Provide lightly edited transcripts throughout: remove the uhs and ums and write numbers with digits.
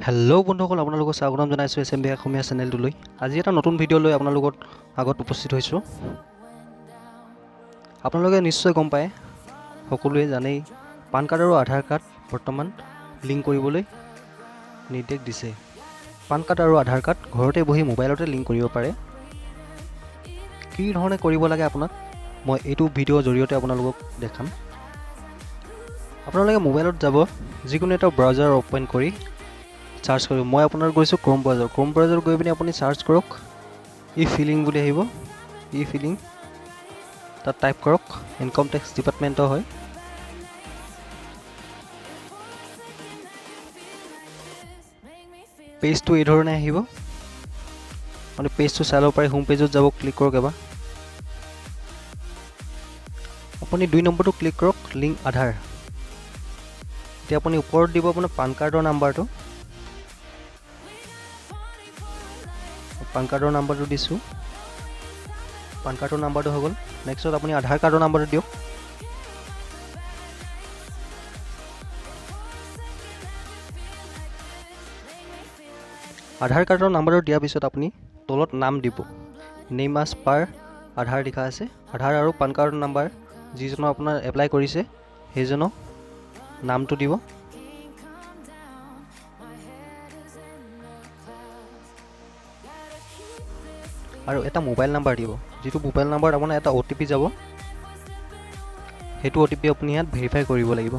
Hello' বন্ধুসকল, আপোনালোকক স্বাগতম জনাইছোঁ এছ এম বি অসমীয়া চেনেলটোলৈ। আজি এটা নতুন ভিডিঅ' লৈ আপোনালোকৰ আগত উপস্থিত হৈছোঁ। আপোনালোকে নিশ্চয় গম পায়, সকলোৱে জানেই, পান কাৰ্ড আৰু আধাৰ কাৰ্ড বৰ্তমান লিংক কৰিবলৈ নিৰ্দেশ দিছে। পান কাৰ্ড আৰু আধাৰ কাৰ্ড ঘৰতে বহি মোবাইলতে লিংক কৰিব পাৰে। কি ধৰণে কৰিব লাগে আপোনাক মই এইটো ভিডিঅ'ৰ জৰিয়তে আপোনালোকক দেখাম। আপোনালোকে মোবাইলত যাব, যিকোনো এটা ব্ৰাউজাৰ অ'পেন কৰি চাৰ্চ কৰিব। মই আপোনাৰ গৈছোঁ ক্ৰ'ম ব্ৰাউজাৰ। ক্ৰ'ম ব্ৰাউজাৰ গৈ পিনি আপুনি চাৰ্চ কৰক, ই ফিলিং বুলি আহিব। ই ফিলিং তাত টাইপ কৰক, ইনকম টেক্স ডিপাৰ্টমেণ্টৰ হয়। পেজটো এই ধৰণে আহিব। আপুনি পেজটো চাই ল'ব পাৰে। হোম পেজত যাব, ক্লিক কৰক এবাৰ। আপুনি 2 নম্বৰটো ক্লিক কৰক, লিংক আধাৰ। এতিয়া আপুনি ওপৰত দিব আপোনাৰ পান কাৰ্ডৰ নাম্বাৰটো। পান কাৰ্ডৰ নাম্বাৰটো দিছোঁ। পান কাৰ্ডৰ নাম্বাৰটো হৈ গ'ল। নেক্সটত আপুনি আধাৰ কাৰ্ডৰ নাম্বাৰটো দিয়ক। আধাৰ কাৰ্ডৰ নাম্বাৰটো দিয়াৰ পিছত আপুনি তলত নাম দিব, নেম আজ পাৰ আধাৰ লিখা আছে। আধাৰ আৰু পান কাৰ্ডৰ নাম্বাৰ যিজনৰ আপোনাৰ এপ্লাই কৰিছে সেইজনৰ নামটো দিব। আৰু এটা মোবাইল নাম্বাৰ দিব, যিটো মোবাইল নাম্বাৰত আপোনাৰ এটা অ' টি পি যাব, সেইটো অ' টি পি আপুনি ইয়াত ভেৰিফাই কৰিব লাগিব।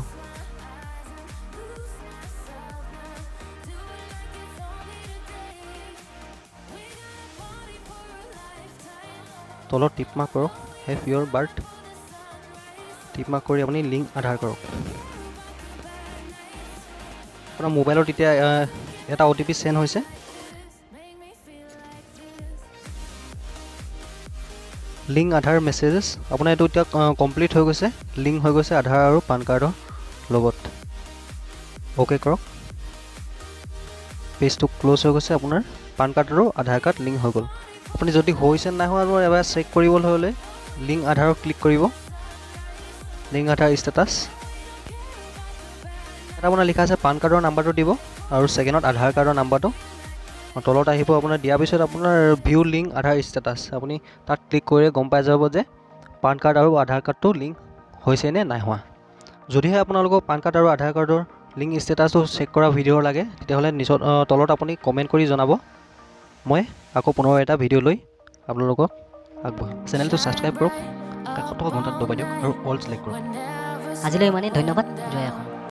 তলত টিপ মাৰ্ক কৰক, have your birth, tip mark কৰি আপুনি লিংক আধাৰ কৰক। আপোনাৰ মোবাইলত এতিয়া এটা অ' টি পি চেণ্ড হৈছে। লিংক আধাৰ মেছেজেছ আপোনাৰ এইটো এতিয়া কমপ্লিট হৈ গৈছে, লিংক হৈ গৈছে আধাৰ আৰু পান কাৰ্ডৰ লগত। অ'কে কৰক। পেজটো ক্ল'জ হৈ গৈছে, আপোনাৰ পান কাৰ্ড আৰু আধাৰ কাৰ্ড লিংক হৈ গ'ল। আপুনি যদি হৈছে নাই হোৱা আৰু এবাৰ চেক কৰিবলৈ হ'লে লিংক আধাৰত ক্লিক কৰিব, লিংক আধাৰ ষ্টেটাছ। তাত আপোনাৰ লিখা আছে পান কাৰ্ডৰ নাম্বাৰটো দিব আৰু ছেকেণ্ডত আধাৰ কাৰ্ডৰ নাম্বাৰটো তলত আহিব। আপোনাৰ দিয়াৰ পিছত আপোনাৰ ভিউ লিংক আধাৰ ষ্টেটাছ, আপুনি তাত ক্লিক কৰিলে গম পাই যাব যে পান কাৰ্ড আৰু আধাৰ কাৰ্ডটো লিংক হৈছে নে নাই হোৱা। যদিহে আপোনালোকক পান কাৰ্ড আৰু আধাৰ কাৰ্ডৰ লিংক ষ্টেটাছটো চেক কৰা ভিডিঅ' লাগে, তেতিয়াহ'লে নিচত তলত আপুনি কমেণ্ট কৰি জনাব। মই আকৌ পুনৰ এটা ভিডিঅ' লৈ আপোনালোকক আগবঢ়াম। চেনেলটো ছাবস্ক্ৰাইব কৰক, কাষত থকা ঘণ্টাত দবাই দিয়ক আৰু অল চিলেক্ট কৰক। আজিলৈ ইমানেই, ধন্যবাদ। জয় অসম।